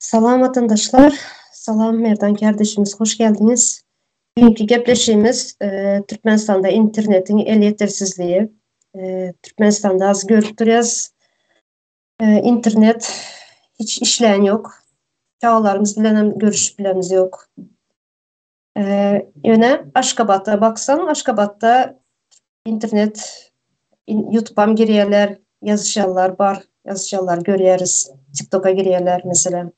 Salam watandaşlar, salam Merdan kardeşimiz hoş geldiňiz. Bugünkü gepleşigimiz e, Türkmenistanda internetiň elýetersizligi. E, Türkmenistanda az görüp durýas. E, internet hiç işleýän ýok. Çagalarymyz bilen hem görüşüp bilemiz ýok. E, ýöne Aşgabatda baksaň, Aşgabatda internet YouTube'am girýärler, ýazyşýanlar bar, ýazyşýanlar görýäris. TikToka girýärler meselem.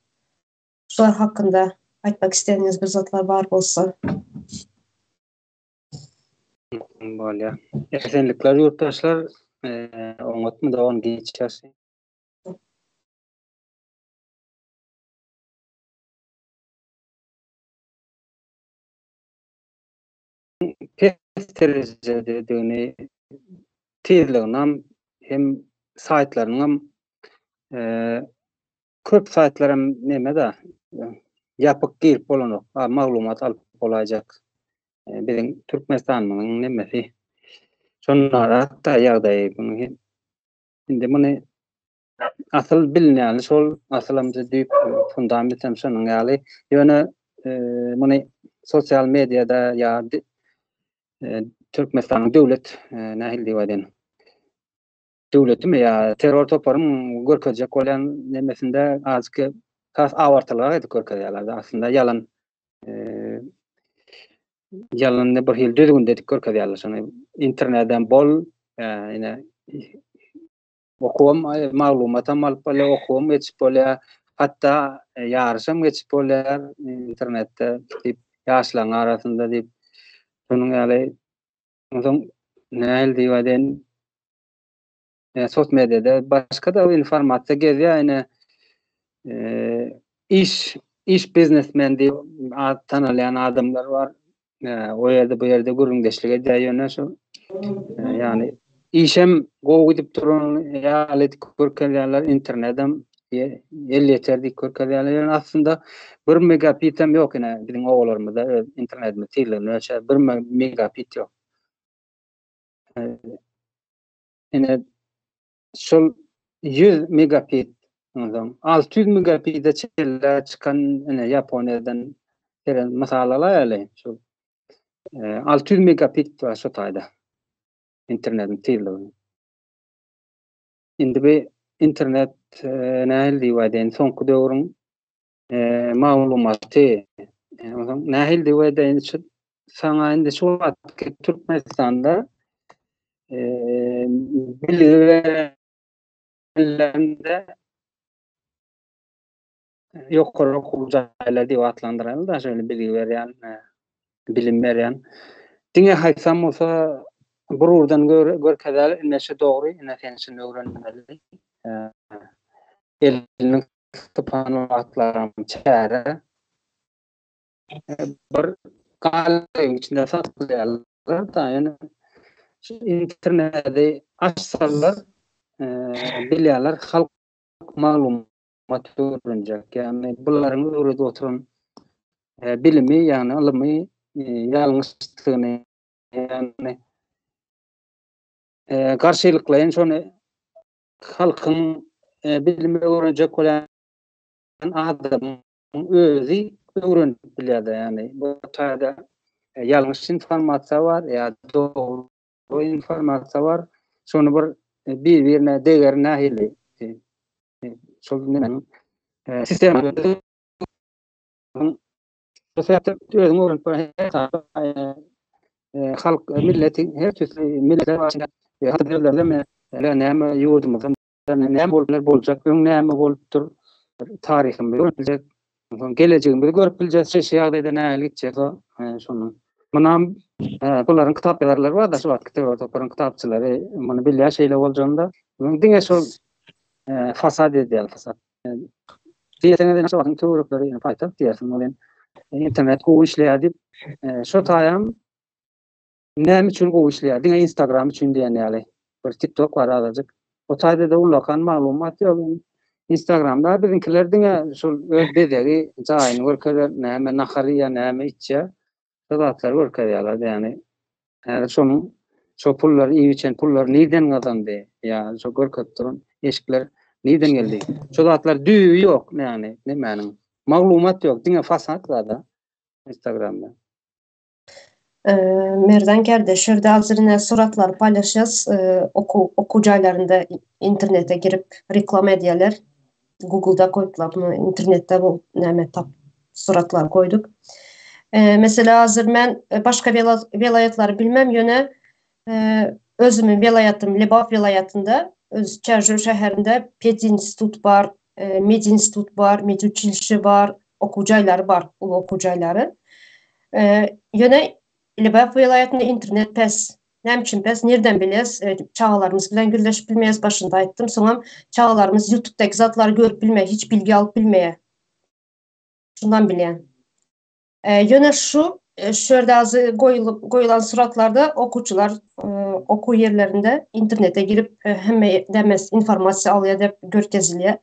Şular hakynda aýtmak isleýäniňiz bir zatlar bar bolsa. Bolýar. Esenlikler ýurtdaşlar, oňatmy dogan giç ýaşy? Pes derejededigini, tizliginem hem saýtlarynyňam köp saýtlaram neme-de ýapyk girip bolanok, maglumat alyp bolaýjak. Biziň Türkmenistanymyzyň nemesi şondarak-da ýagdaýy munuň hem. Indi muny Asyl bilinýäni şol, asylam düýp fundament hem şonuň ýaly. Ýöne muny sosial mediada ýa Türkmenistanyň döwlet nähili diýip aýdaýyn? Döwletimi ýa terror toparyň görkezjek bolýan nemesinde azky has abartylyrak edip görkezýärler. Aslynda ýalan ýalan bir hili düzgünde edip görkezýärler. Şony internetden bol, ine Okuwam, maglumatam alyp bolýar, okuwam geçip bolýar. Hatda ýaryşam geçip bolýar internetde diýip, ýaşlaryň arasynda diýip. Şonuň ýaly onsoň nähili diýip aýdaýyn, sos mediada başga-da informasiýa gezýär ine iş iş biznesmen diýip tanalýan adamlar bar. O ýerde bu ýerde gürrüňdeşlik edýär ýöne şu ýagny işem gowy gidip duran ýaly edip görkezýärler internetem elýeter diýip görkezýärler ýöne aslynda bir megabitem ýok ine biziň obalarymyzda öz internetimiz tizligini ölçär bir megabit ýok. Ine şol 100 megabit onsoň 600 megabite çenli çykan ine Ýaponiýadan gelen mysal alaýaly şol 600 megabit bar şo taýda internetiň tizligi. Indi bu internet nähili diýip aýdaýyn soňky döwrüň maglumaty onsoň nähili diýip aýdaýyn şu saňa indi şu wagtky Türkmenistanda bilgi berenlerinde ýokary okuw jaýlary diýip atlandyraýyn da şeýle bilgi berýän bilim berýän diňe haýsam bolsa bir ugurdan görkezer ine şu dogry ine sen şuny öwrenmeli eliniň sypan wagtlaram çäre bir galyň içinde saklaýarlar da ýöne şu interneti açsalar bilýärler halk maglumat öwrenjek. Ýagny bularyň öwredip oturan bilimi, ýagny ylymy ýalňyşdygyny, ýagny garşylyklaýyn şony halkyň bilimi öwrenjek bolýan adamyň özi öwrenip bilýär-de, ýagny bu taýda ýalňyş informasiýa bar ýa dogry informasiýa bar. Şony bir bir-birine degeri nähili? Şol näme? Sistema Bu sebäpden özüň öwrenip halk milleti her tüsli milletler bar. Hatda näme ýurdumyzda näme bolup biler boljak, öň näme bolupdyr, taryhymyzy görüp biljek, onsoň gelejegimizi görüp biljek, şu ýagdaýda nähili gitjek, şonuň. Munam bularyň kitap ýazarlary bar-da, şu wagtky terror toparyň kitapçylary muny bilýär şeýle boljagyny-da. Diňe şol fasad edýär, fasad. Diýseňiz ine şu wagtyň töwerekleri paýtagt diýersiň, ol internet gowy işleýär diýip, şo taýam Näme üçin gowy işleýär? Diňe Instagram üçin diýen ýaly. Bir TikTok bar azajyk. O taýda-da ullakan maglumat ýok. Instagramda biziňkiler diňe şol öz bezegi, jaýyny görkezer, näme nahar iýýär, näme içýär. Şo zatlary görkezýärler ýagny. Häzir şonuň şo pullary iýip içen pullary nirden gazandy? Ýa şo görkezip duran eşikler. Nirden geldi? Şu zatlar düýbi ýok, ýagny nämäniň? Maglumat ýok, diňe fasad bar-da Instagramda. Merdan kardeş, şu ýerde hazir ine suratlary paýlaşýas. Okuw okuw jaýlarynda internete girip reklama edýärler. Google-da goýuplar bunu internetde bu näme tap suratlary goýduk. Mesela hazir men başga welaýatlary bilmem ýöne özümiň welaýatym Lebap welaýatynda öz Çärjew şäherinde pedinstitut bar, medinstitut bar, meduçilişe bar, okuw jaýlary bar, uly okuw jaýlary. Ýöne Lebap welaýatynda internet pes. Näme üçin pes? Nirden bilýäs? Çagalarymyz bilen gürleşip bilmeýäs, başynda aýtdym. Soňam çagalarymyz ýutubdaky zatlary görüp bilmeýär, hiç bilgi alyp bilmeýär. Şundan bilýän. Ýöne şu şu ýerde azy goýulyp goýulan suratlarda okuwçylar okuw ýerlerinde internete girip hemme demes informasiýa alýar diýip görkezilýär.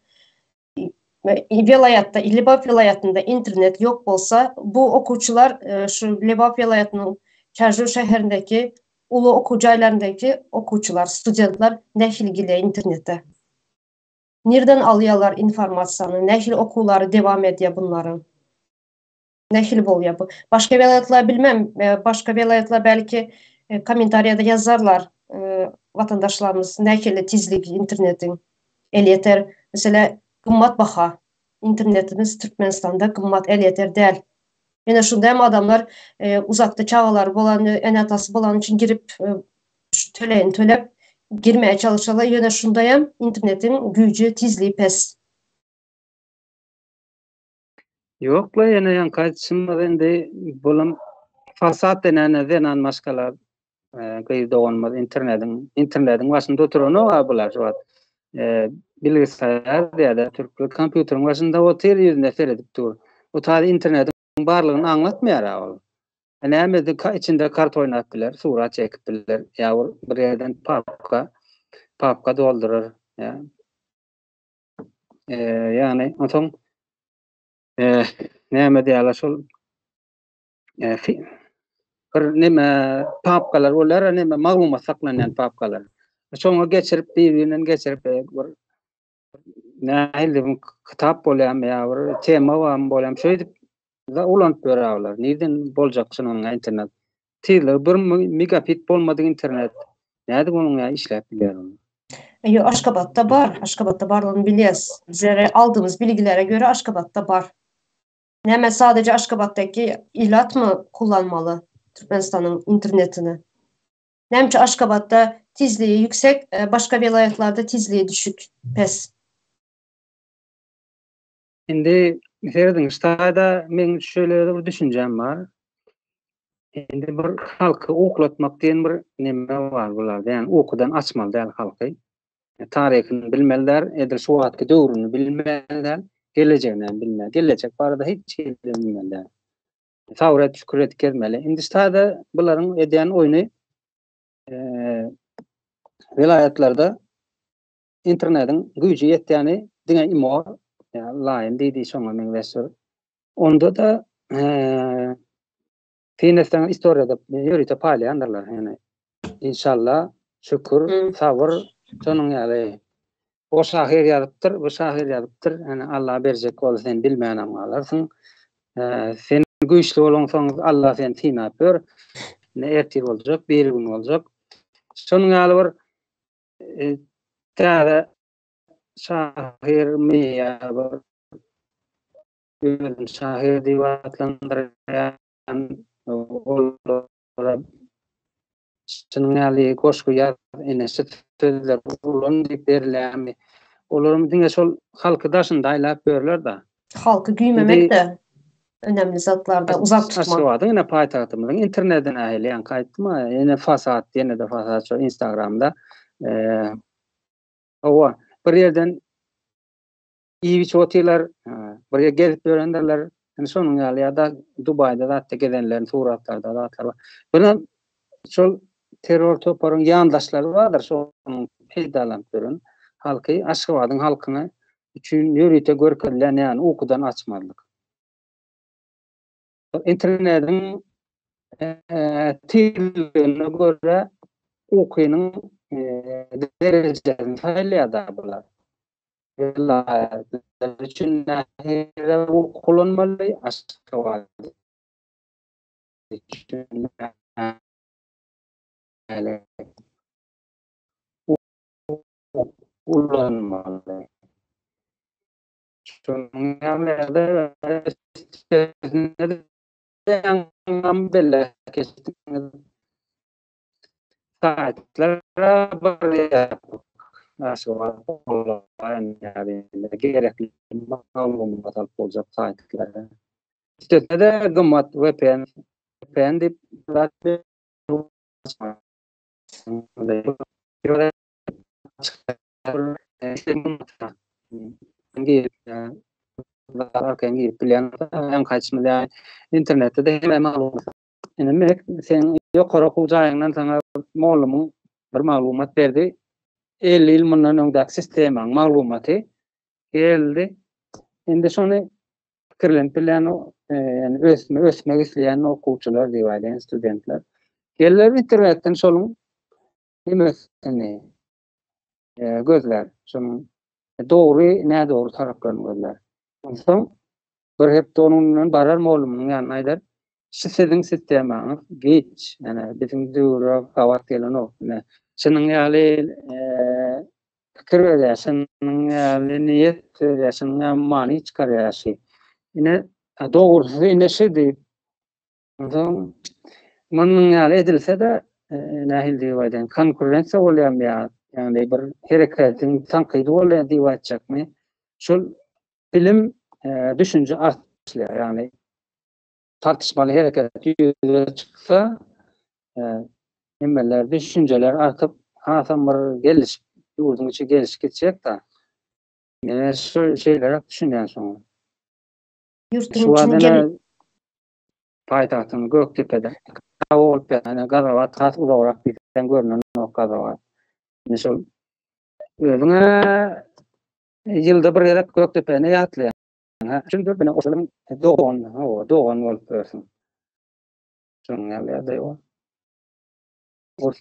Welaýatda, Lebap welaýatynda internet ýok bolsa, bu okuwçylar şu Lebap welaýatynyň Çärjew şäherindäki uly okuw jaýlaryndaky okuwçylar, studentler nähili girýär internete? Nirden alýarlar informasiýany? Nähili okuwlary dewam edýär bunlaryň? Nähili bolýar bu? Başga welaýatlar bilmem, başga welaýatlar belki kommentariýada ýazarlar watandaşlarymyz nähili tizligi internetiň elýeter. Meselä gymmat baha internetimiz Türkmenistanda gymmat elýeter däl. Ýöne şunda hem adamlar uzakda çagalary bolan, ene-atasy bolany üçin girip şu töleýini töläp girmäge çalyşarlar. Ýöne şunda hem internetiň güýji, tizligi pes. Ýokla ýene ýaňky aýdyşymyz indi bulam fasad denen zenan maşgala gyz doganymyz internetiň internetiň başynda oturanok a bular şu wagt bilgisayar diýýärler türkler kompýuteriň başynda otyr ýüzüne seredip dur. Bu taýda internetiň barlygyny aňlatmaýar a ol. Näme içinde kart oýnap biler, surat çekip biler ýa bir ýerden papka papka doldurar ýa Ýagny onsoň näme diýýärler şol bir neme papkalar bolýar, neme maglumat saklanýan papkalar. Şoňa geçirip bir-birinden geçirip bir nähili bir kitap bolýarmy ýa bir tema barmy bolýarmy şeýdip ulanyp ýörärler. Nirden boljak şunuň internet? Tizligi bir megabit bolmadyk internet. Nädip onuň ýa işläp bilýär ol? Ýok, Aşgabatda bar. Aşgabatda barlygyny bilýäs. Bizlere aldygymyz bilgilere göre Aşgabatda bar. Näme sadece Aşgabatdaky ilatmy kullanmaly Türkmenistanyň internetini? Näme üçin Aşgabatda tizligi ýüksek, başga welaýatlarda tizligi düşük, pes? Indi serediň, şu taýda meň şeýle bir düşünjäm bar. Indi bir halky uklatmak diýen bir neme bar bularda, ýagny ukudan açmaly däl halky. Taryhyny bilmeli däl, edil şu wagtky döwrüni bilmeli däl, gelejegini hem bilmeli. Gelejek barada hiç hili bilmeli däl. Sabyr et, şükür edip gezmeli. Indi şu taýda bularyň edýän oýny welaýatlarda Internetiň güýji ýetýäni diňe imo, ýa line diýdi şoňa meňzeş bir. Onda-da syn etseňiz istoriýada ýörite paýlaýandyrlar. Ýani inşallah, şükür, sabyr şonuň ýaly. O şahyr ýazypdyr, bu şahyr ýazypdyr. Ýani Allah berjek bolsa sen bilmänem galarsyň. Sen güýçli bolaňsoň Allah seni synap ýör. Ine ertir boljak, birigün boljak. Şonuň ýaly bir Täze şahyrmy ýa bir özüni şahyr diýip atlandyrýan olara şunuň ýaly goşgy ýaz, ine şu sözleri ulan diýip berilýärmi? Olaram diňe şol halky daşynda aýlap ýörler-de. Halky güýmemek-de önemli zatlarda uzak tutmak. Aşgabadyň ine paýtagtymyzyň interneti nähili ýaňky aýtdym-a ýene fasad ýene-de fasad şo instagramda hawa bir ýerden iýip içip otyrlar bir ýer gezip ýörendirler ine şonuň ýaly ýa-da Dubaýda zatda gezenlerini suratlarda zatlar bar. Buna şol terror toparyň ýandaşlary bardyr şonuň peýdalanyp ýören halky Aşgabadyň halkyny üçin ýörite görkezilen ýagny ukudan açmazlyk. Internetiň tizligine görä ukynyň derejesini saýlaýar-da bular. Welaýatlar üçin nähili ulanmaly, Aşgabat üçin nähili ulanmaly. Şonuň ýaly ýaňam belläp geçdiňiz. Saýtlar bir Aşgabat gerekli maglumat alyp boljak saýtlar. Üstesine-de gymmat VPN VPN diýip arkaýyn girip bilýän ýaňky aýdyşymyz ýaly internetde-de hemme maglumat. Indi Melek seň ýokary okuw jaýyňdan saňa mollumyň bir maglumat berdi. 50 ýyl mundan öňdäki sistemaň maglumaty geldi. Indi şony pikirlenip bilýän, ýani ösme, ösmek isleýän okuwçylar diýip aýdaýyn, studentler. Geller internetden şonuň nemesini gözlär. Şonuň dogry, nädogry taraplaryny gözlär. Onsoň bir hepde onuň bilen barar mollumynyň ýanyna aýdar, Şu siziň sistemaňyz giç, ýani biziň döwre gabat gelenok. Ine, şunuň ýaly pikir berýär, şunuň ýaly niýet berýär, şunuň ýaly many çykarýar şi. Ine, dogrusy ine şi diýip, Onsoň munuň ýaly edilse-de, nähili diýip aýdaýyn, konkurensiýa bolýarmy ýa, ýagny bir hereketiň tankydy bolýar diýip aýtjakmy? Şol bilim, düşünje artýar, ýagny tartyşmaly hereket ýüze çyksa, hemmeler düşünjeler artyp, hasam bir gelişip, ýurduň içi gelişip gitjek-de. Men şu şeýleräk düşünýän şoňa. Ýurduň içine gel Paýtagtyň Gökdepede bolup ýa Gazawat has uzagrak diýseň görnenok Gazawat. Indi şol özüňe ýylda bir gezek Gökdepeni ýatlaýaň. Ha, çünki bine oşuň dogan, hawa, dogan bolup ýörsüň. Şonuň ýaly ýagdaý bar.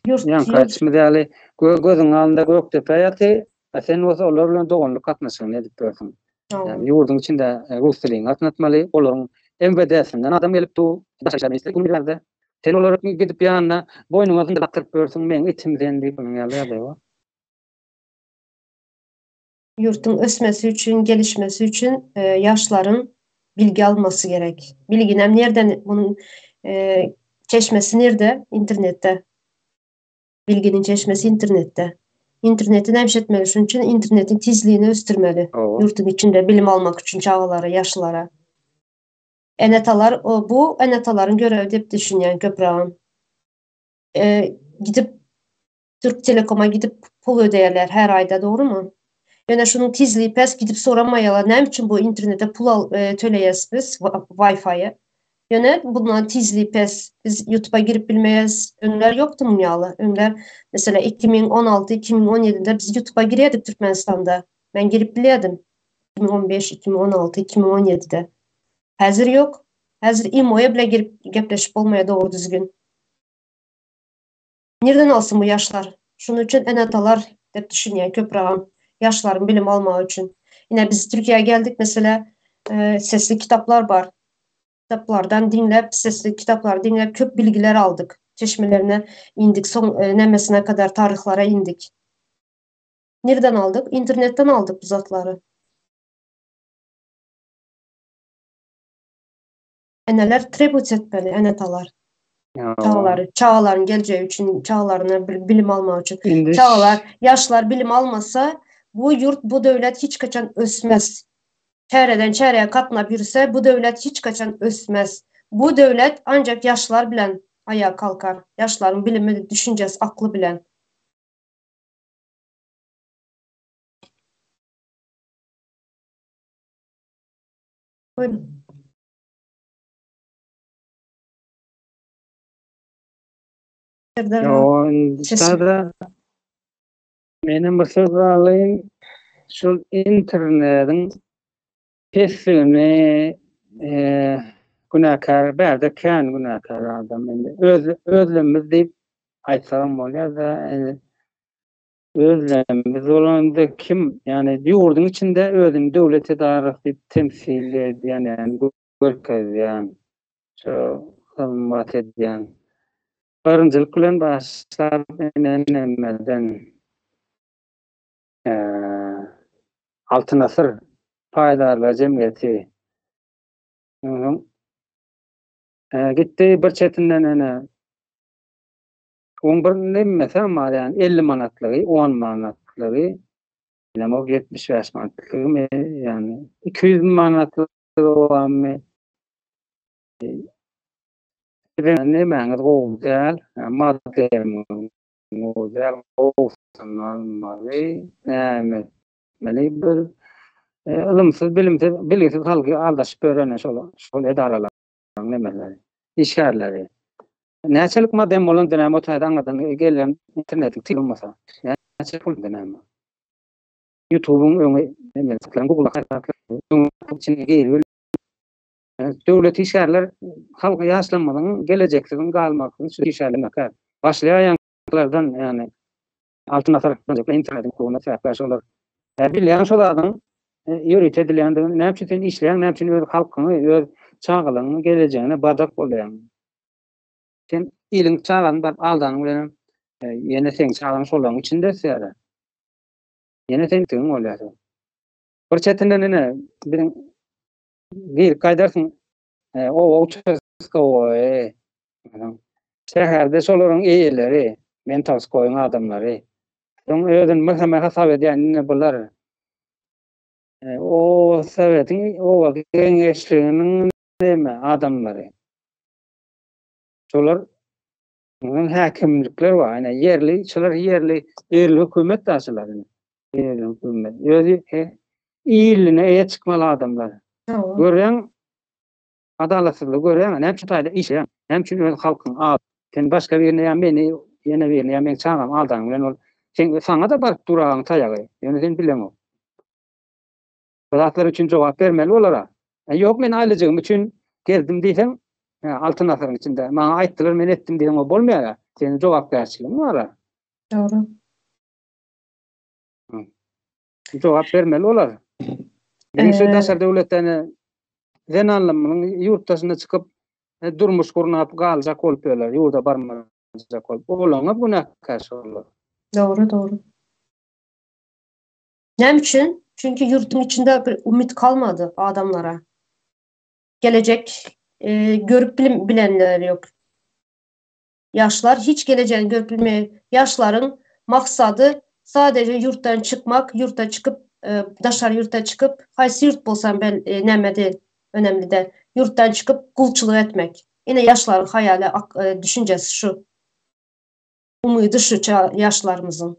Ýaňky aýdyşymyz ýaly, gözüň alnynda Gökdepe ýaty, a sen bolsa olar bilen doganlyk gatnaşygyny edip ýörsüň. Ýagny ýurduň içinde rus dilini gatnatmaly, olaryň MWD-sinden adam gelip dur, Daşary işler ministri gün ýerde. Sen olara gidip ýanyna boýnuňa zynjyr dakdyryp ýörsüň, meň itim sen diýip, onuň ýaly ýagdaý bar. Ýurduň ösmesi üçin, gelişmesi üçin ýaşlaryň bilgi almasy gerek. Bilginem nirden, munuň çeşmesi nirde? Internetde. Bilginiň çeşmesi internetde. Interneti näme etmeli? Şunuň üçin internetiň tizligini ösdürmeli. Ýurduň içinde bilim almak üçin çagalara, ýaşlara. Ene-atalar, bu ene-atalaryň görewi diýip düşünýän köprägem. Gidip Türk Telekoma gidip pul ödeýärler her aýda dogrymy? Ýöne şunuň tizligi pes gidip soramaýarlar näme üçin bu internete pul al töleýäs biz Wi-Fi-e. Ýöne bundan tizligi pes biz YouTube'a girip bilmeýäs. Öňler ýokdy muň ýaly. Öňler meselem 2016 2017-de biz YouTube'a girýärdik Türkmenistanda. Men girip bilýärdim. 2015 2016 2017-de. Häzir ýok. Häzir imo-ya bile girip gepleşip bolmaýar dogry düzgün. Nirden alsyn bu ýaşlar? Şunuň üçin ene-atalar dep düşünýän köprägem ýaşlaryň bilim almagy üçin. Ine biz Türkiýä geldik meselä sesli kitaplar bar. Kitaplardan diňläp sesli kitaplary diňläp köp bilgiler aldyk. Çeşmelerine indik soň nämesine kadar taryhlara indik. Nirden aldyk? Internetden aldyk bu zatlary. Eneler trebut etmeli, ene-atalar. Çagalary, çagalaryň geljegi üçin, çagalaryna bilim almak üçin. Indi çagalar, ýaşlar bilim almasa, bu ýurt, bu döwlet hiç haçan ösmez. Çäreden çäreye gatnap ýürse, bu döwlet hiç haçan ösmez. Bu döwlet ancak ýaşlar bilen aýaga kalkar. Ýaşlaryň bilimi, düşünjesi, akly bilen. Buyurun. Serdar Menem bir söz alayım. Şol internetiň pesligini e, günäkär, bärde kän günäkär adam. Indi öz özlemimiz diýip aýtsagam bolýar da. Özlerimiz bolanda kim, ýagny ýurduň içinde özüni döwlet edarasy diýip temsil edýän, ýagny görkezýän, şo hyzmat edýän. Birinjilik bilen başlap ene-nemeden Altyn asyr paýdarlar jemgyýeti. Onsoň gitdi bir çetinden ene Oň bir nemmesem bar ýagny 50 manatlygy, 10 manatlygy, bilemok 75 manatlygymy, ýagny 200 manatlygy barmy? Siziň nemäňiz gowy däl, modemiňiz gowy däl, gowusyny almaly, näme etmeli bir ylymsyz, bilimsiz, bilgisiz halky aldaşyp ýören şol şol edaralar. nemeleri, işgärleri. Näçelik modem bolanda näme o taýda aňyrdan gelýän internetiň tiz bolmasa. Näçe pul näme? YouTube'uň öňi näme tıklaň Google'a öňi içine girip döwlet işgärler halk ýaşlanmagyň gelejeksiziň galmagyň üçin işgärler başlaýar ýaňkylardan ýagny Altyn asyr internetiň hukugyna sebäpkär şolar. Bilýäň şo zadyň ýörite edilýändigini, näme üçin sen işleýäň, näme üçin öz halkyňy, öz çagalaryňyň gelejegine badak bolýaň. Sen iliň çagasyny baryp aldanyň bilenem ýene seň çagaň şolaryň içinde ösýär. Ýene seň itigiň bolýar. Bir çetinden ine biziň girip gaýdarsyň oba uçastkowoý. Şäherde şolaryň eýeleri, Mentowskoýyň adamlary. Soň özüni mhme hasap edýän ine bular. O sowetiň oba geňeşliginiň neme adamlary. Şolar munuň häkimlikler bar. Ine ýerli, şolar ýerli, ýerli hökümet da şolar. Ýerli hökümet. Özi iline eýe çykmaly adamlar. Görýäň Adalatsyzlygy görýäňä, näme üçin taýda işleýäň? Näme üçin öz halkyňy al? Sen başga birini ýa meni, ýene birini ýa meň çagamy aldanyň bilen ol sen saňa-da baryp dur agaň taýagy. Ýöne sen bileňok. Bu zatlar üçin jogap bermeli bolara. E, ýok men aýlyjygym üçin gezdim diýseň, altyn asyryň içinde maňa aýtdylar men etdim diýseň o bolmaýar. Seniň jogapkärçiligiň bar. Dogry. Jogap bermeli olar. Biziň şu daşary döwletden zenanlarymyzyň ýurt daşyna çykyp e, durmuş gurnap galjak bolup ýörler, ýurda barmajak bolup. Olaňa günäkär şolar. Dogry, dogry. Näme üçin? Çünki ýurduň içinde bir umyt kalmady adamlara. Gelejek e, görüp bilim, bilenler ýok. Ýaşlar hiç gelejegini görüp bilmeýär. Ýaşlaryň maksady sadeje ýurtdan çykmak, ýurta çykyp, daşary ýurta çykyp, haýsy ýurt bolsam bel näme däl, önemli däl. Ýurtdan çykyp gulçulyk etmek. Ine ýaşlaryň haýaly, düşünjesi şu. Umydy şu ýaşlarymyzyň.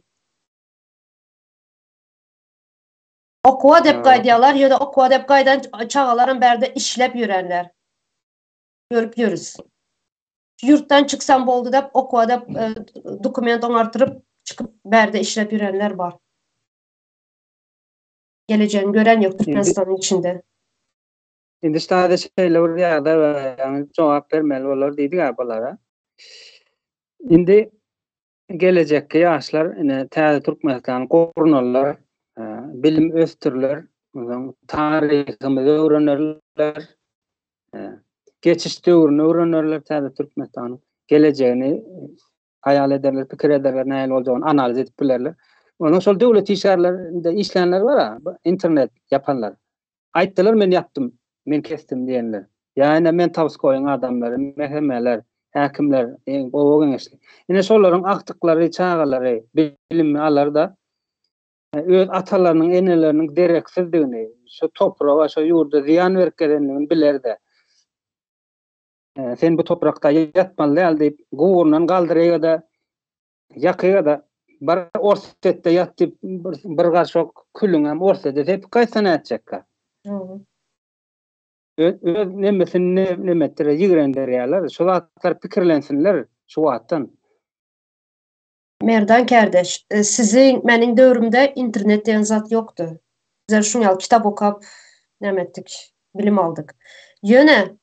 Okuwa dep gaýdýarlar, ýöne okuwa dep gaýdan çagalaram bärde işläp ýörenler. Görüp ýörüs. Ýurtdan çyksam boldy dep okuwa dep dokument oňartyryp çykyp bärde işläp ýörenler bar. Gelejegini gören ýok Türkmenistanyň içinde. Indi ştada şeýle bir ýagdaý bar, ýagny jogap bermeli bolar diýdik-ä bulara. Indi gelejekki ýaşlar ine täze Türkmenistany gurnarlar, bilim ösdüriler, onsoň taryhymyzy öwrenerler, geçiş döwrüni öwrenerler, täze Türkmenistanyň gelejegini haýal ederler, pikir ederler, nähili boljagyny analiz edip bilerler. Onuň şol döwlet işgärlerinde işlänler bar, internet ýapanlar. Aýtdylar men ýapdym, men kesdim diýenler. Ýa ine men Tawskoýyň adamlary, MHM-ler, häkimler, oba geňeşli. Ine şolaryň agtyklary, çagalary bilimli alar-da, öz atalarynyň, eneleriniň dereksizdigini, şu topraga, şu ýurda zyýan berip gelendigini biler-de. Sen bu toprakda ýatmaly däl diýip, guburyndan galdyraýga-da, Ýakyga-da, bar Orsýetde ýat diýip, bir garşok külüňem Orsýete sepip gaýtsa nätjekkä? Öz, öz nemesini neme etdirer, ýigrendirýärler. Şu zatlar pikirlensinler şu wagtdan. Merdan kardeş, siziň, meniň döwrümde internet diýen zat ýokdy. Bizler şuň ýaly kitap okap näme etdik, bilim aldyk. Ýöne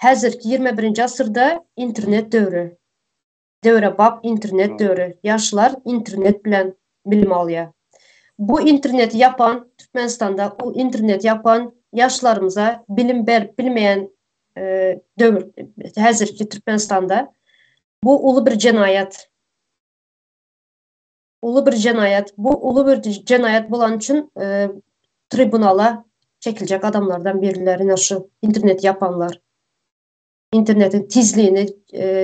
häzirki 21-nji asyrda internet döwri. Döwrebap internet döwri. Ýaşlar internet bilen. bilim alýar. Bu interneti ýapan Türkmenistanda ol interneti ýapan ýaşlarymyza bilim berip bilmeýän döwür häzirki Türkmenistanda bu uly bir jenaýat. Uly bir jenaýat. Bu uly bir jenaýat bolany üçin tribunala çekiljek adamlardan birileri ine şu interneti ýapanlar. Internetiň tizligini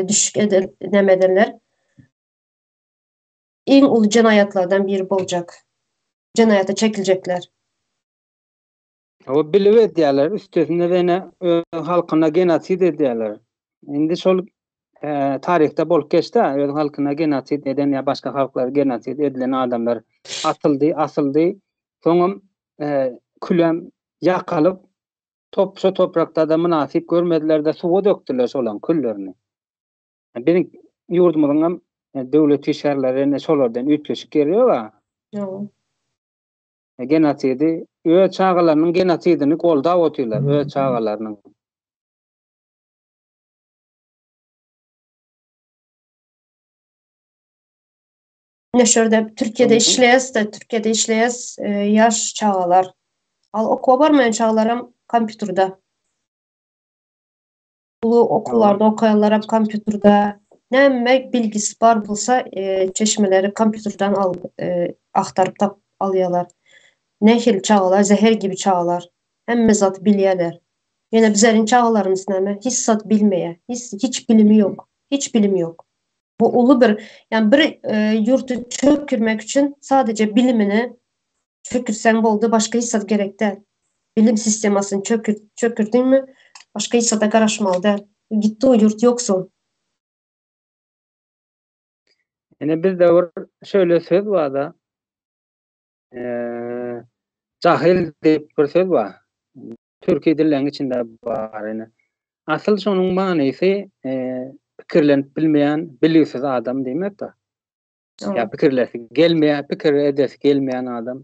düşük eden näme edenler. Iň uly jenaýatlardan biri boljak. Jenaýata çekiljekler. Hawa bilip edýärler, üstesinde ýene öz halkyna genosid edýärler. Indi şol taryhda bolup geçdi, öz halkyna genosid eden ýa başga halklara genosid edilen adamlar atyldy, asyldy. Soňam külem ýakalyp, top şo toprakda-da mynasyp görmediler-de suwa dökdüler şolaň küllerini. Biziň ýurdumyzyň hem döwlet işgärleri ine şolardan üýtgeşik ýeri ýok-a. Ýok. Genosidi, öz çagalarynyň genosidini goldap otyrlar, öz çagalarynyň. Ine şu ýerde Türkiýede işleýäs-de, Türkiýede işleýäs, ýaş çagalar. Al okuwa barmaýan çagalaram kompýuterde. Uly okuwlarda okaýanlaram kompýuterde. Näme bilgisi bar bolsa, çeşmeleri kompýuterden al, agtaryp tap alýarlar. Nähili çagalar, zäher gibi çagalar. Hemme zat bilýärler. Ýöne bizleriň çagalarymyz näme? Hiç zat bilmeýär. Hiç, hiç bilimi ýok. Hiç bilimi ýok. Bu uly bir, ýagny bir ýurty çökürmek üçin sadece bilimini çökürseň boldy, başga hiç zat gerek däl. Bilim sistemasyny çökür, çökürdiňmi, başga hiç zada garaşmaly däl. Gitdi o ýurt ýok soň. Ine bizde bir şöyle söz bar-da. Jahyl diýip bir söz bar. Türki dilleriň içinde bar ine. Asyl şonuň manysy pikirlenip bilmeýän, bilgisiz adam diýmek-de. Ýa pikirlesi gelmeýän, pikir edesi gelmeýän adam,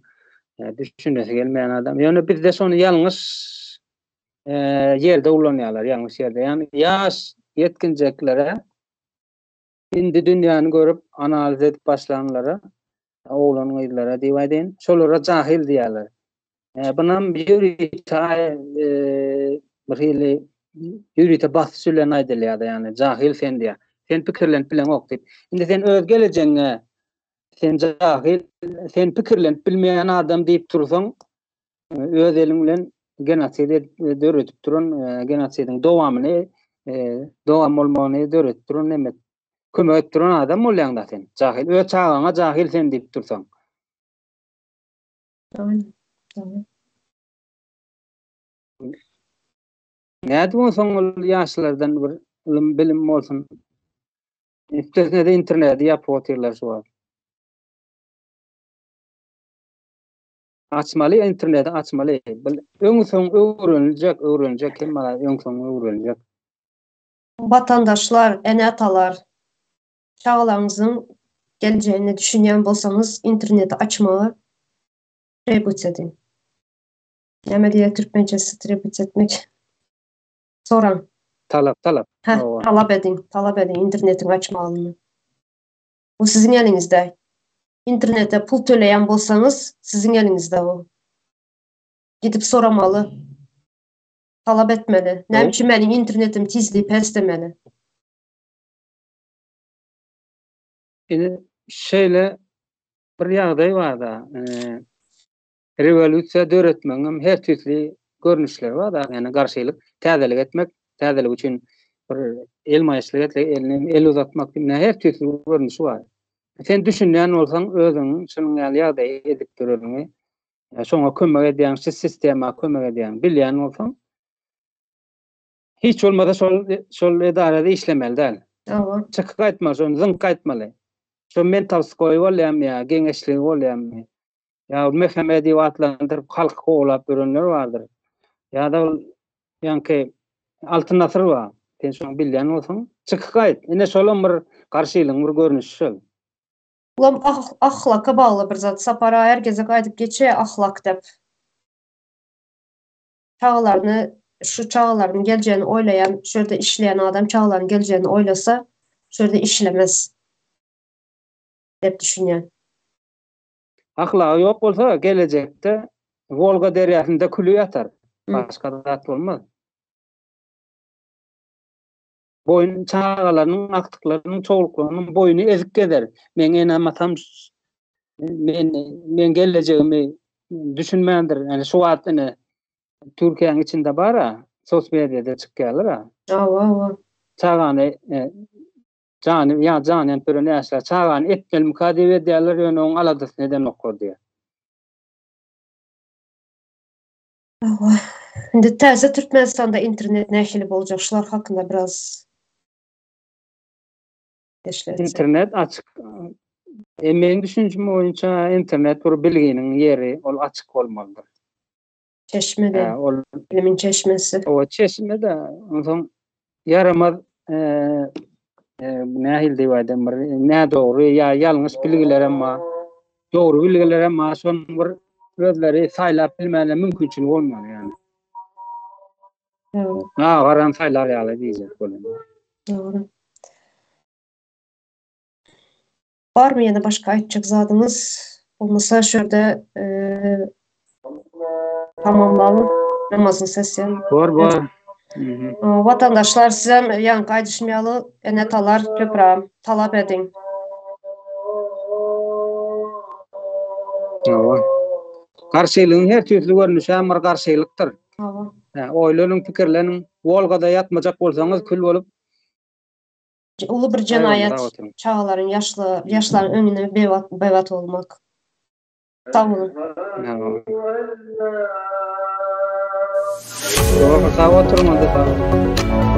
düşünesi gelmeýän adam. Ýöne bizde şony ýalňyş ýerde ulanýarlar, ýalňyş ýerde. Ýagny ýaş ýetginjeklere Indi dünýäni görüp, analiz edip başlanlara, oglan-gyzlara diýip aýdaýyn, şolara jahyl diýýärler. Bunam ýörite bir hili ýörite basyş bilen aýdylýar, ýagny jahyl sen diýýär. Sen pikirlenip bileňok diýip. Indi sen öz gelejegiňe sen jahyl, sen pikirlenip bilmeýän adam diýip dursaň, öz eliň bilen genosid döredip duran genosidiň dowamyny dowam bolmagyny döredip duran neme kömek edip duran adam bolýaň da sen. Jahyl öz çagaňa jahyl sen diýip dursaň. Nädip onsoň ol ýaşlardan bir ylym bilim bolsun. Üstesine de interneti ýapyp otyrlar şu wagt. Açmaly interneti açmaly. Öň soň öwreniljek, öwreniljek hemme zat öň soň öwreniljek. Watandaşlar, ene-atalar, çagalaryňyzyň geljegine düşünýän bolsaňyz interneti açmagy trebut ediň. Näme diýýär türkmençesi trebut etmek? Soraň. Talap, talap. Hä, talap ediň, talap ediň internetiň açmagyny. Bu siziň eliňizde. Internete pul töleýän bolsaňyz, siziň eliňizde bu. Gidip soramaly. Talap etmeli. Näme üçin meniň internetim tizligi pes demeli. Indi şeýle bir ýagdaý bar-da, Rewolýusiýa döretmegiň hem her tüýsli görnüşleri bar, ýagny garşylyk, täzelik etmek, täzelik üçin bir elmaýyşlyk etmek, elini el uzatmak diýip, her tüýsli görnüşi bar. Sen düşünýän bolsaň, özüňiň şunuň ýaly ýagdaýy edip duranyňy, şoňa kömek edýäň, şu sistema kömek edýäň, bilýän bolsaň, hiç bolmasa şol şol edarada işlemeli däl. Hawa. Çykyp gaýtmaly, şony zyňyp gaýtmaly. Şo mentalskoý bolýarmy ýa geňeşligi bolýarmy? Ýa MHM diýip atlandyryp halky kowlap ýörenler bardyr. Ýa-da ol ýaňky Altyn asyr bar. Sen şony bilýän bolsaň, çykyp gaýt. Ine şolam bir garşylygyň bir görnüşi şol. Bulam ahlaka bagly bir zat. Sapar aga her gezek aýdyp geçýär ahlak dep. Çagalaryny şu çagalarynyň geljegini oýlaýan, şu ýerde işleýän adam çagalarynyň geljegini oýlasa, şu ýerde işlemez dep düşünýän. Ahlagy ýok bolsa gelejekde Wolga derýasynda küli ýatar. Başga zat bolmaz. Boýun çagalarynyň, agtyklarynyň, çowluklarynyň boýuny ezip gezer. Meň enem-atam men meň gelejegimi düşünmändir. Ýani şu wagt ine Türkiýäniň içinde bar-a, sos mediada çykýarlar-a. Hawa, hawa. Çagany e, jany ýa jany ýanyp ýören ýaşlar çagany etmelimika diýip edýärler, ýöne oň aladasyny edenoklar diýýär. Hawa. Indi täze Türkmenistanda internet nähili boljak, şular hakynda biraz Internet açyk. E, meň düşünjim boýunça internet bir bilginiň ýeri, ol açyk bolmalydyr. Çeşme-de. Ol bilimiň çeşmesi. O çeşme-de, onsoň ýaramaz e, e, nähili diýip aýdam bir nädogry ýa ýalňyş bilgilerem bar. Dogry bilgilerem bar. Şonuň bir özleri saýlap bilmäne mümkinçiligi bolmaly ýani. Dogry. Nagaran saýlar ýaly diýjek bolýan. Dogry. Barmy ýene başga aýtjak zadyňyz? Bolmasa şu ýerde tamamlalyň. Namazyň sesi. Bor, bor. Watandaşlar sizem ýaňky aýdyşym ýaly ene-atalar köpräk talap ediň. Hawa. Garşylygyň her tüýsli görnüşi hem bir garşylykdyr. Hawa. Oýlanyň, pikirleniň. Wolgada ýatmajak bolsaňyz kül bolup Uly bir jenaýat çagalaryň ýaşly ýaşlaryň öňünde bebat bebat bolmak. Sag boluň. Sag oturyň onda sag boluň.